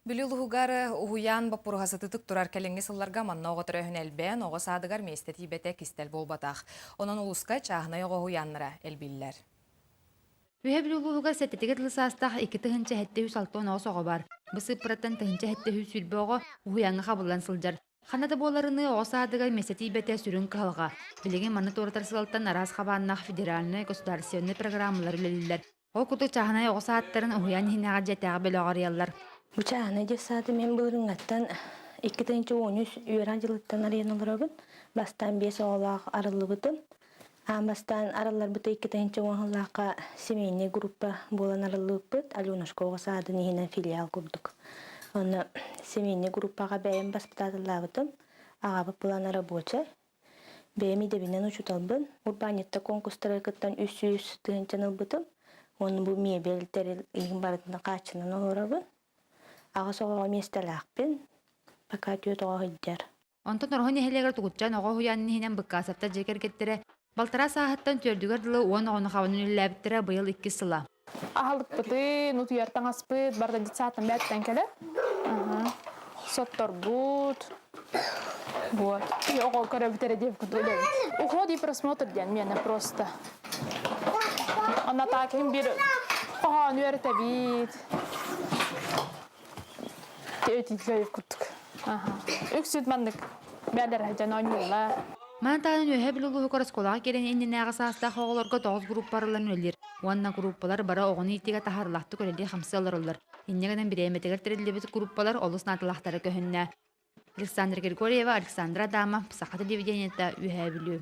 Бүлүү улууһугар уһуйаан боппуруоһа сытыытык турар кэлиҥҥи сылларга манна оҕо төрөөһүнэ элбээн, оҕо саадыгар миэстэ тиийбэтэ кистэл буолбатах. Онон улууска чааһынай оҕо уһуйааннара элбииллэр. Үһэ Бүлүү улууһугар сэттэтигэр дылы саастаах 2769 оҕо баар. Бу сыыппараттан 1720 оҕо уһуйааҥҥа хабыллан сылдьар. Ханна да буоларыныы оҕо саадыгар миэстэ тиийбэтэ сүрүн кыһалҕа. Билигин манна туоратар сыалтан араас хабааннаах федеральнай, государственнай программалар үлэлииллэр. Ол курдук чааһынай оҕо саадтарын уһуйаан иһинээҕи дьиэтээҕи бөлөҕү арыйаллар. Бу чааһынай детсады мин былырыыҥҥаттан 2013 үөрэх дьылыттан арыйан олоробун. Бастаан биэс оҕолоох арыллыбытым. Аан бастаан арылларбыта 2010 сыллаахха семейный группа буолан арыллыбыппыт. Аленушка оҕо саадын иһинэн филиал курдук. Онно семейный группаҕа бэйэм баспытааталлаабытым. Аҕабыт булан рабочай. Бэйэм идэбинэн учууталбын. Урбаанньыттар конкурстарыгар кыттан 300 тыһыынчаны ылбытым. Уонна бу мебель, тэрил иһин барытын хааччынан олоробун. Аҕыс оҕоҕо миэстэлээхпин. Пока түөрт оҕо сылдьар. Онтон Ороһу нэһилиэгэр Тугутчаан оҕо уһуйаанын иһинэн Быккаасаптар дьиэ кэргэттэрэ балтараа сааһыттан түөрдүгэр дылы 10 оҕону хабан үлэлээбиттэрэ быйыл иккис сыла. Аһылыкпытын, утуйар таҥаспыт барыта детсадтан бэттэн кэлэр. Сотторбут. Вот. И оҕо көрөбүт эрэ диэбит курдук үлэбит. Уход и просмотр диэн миэнэ просто. Онно таакин бир хоһоон үөрэтэбит. Өтүллөйүп курдук. Үксүт маннык бээлэр дьон оонньууллар. Маны таһынан Үөһээ Бүлүү улууһугар оскуолаҕа киирэн иннинээҕи саастаах оҕолорго тоҕус группа арыллан үлэлиир уонна группалар бары оҕону иитиигэ таһаарыылаахтык үлэлии-хамсыы олороллор. Инньэ гынан бириэмэтигэр тэриллибит группалар олус наадалаахтара көһүннэ. Александра Григорьева, Александра Адамов, Саха телевидениета, Үөһээ Бүлүү.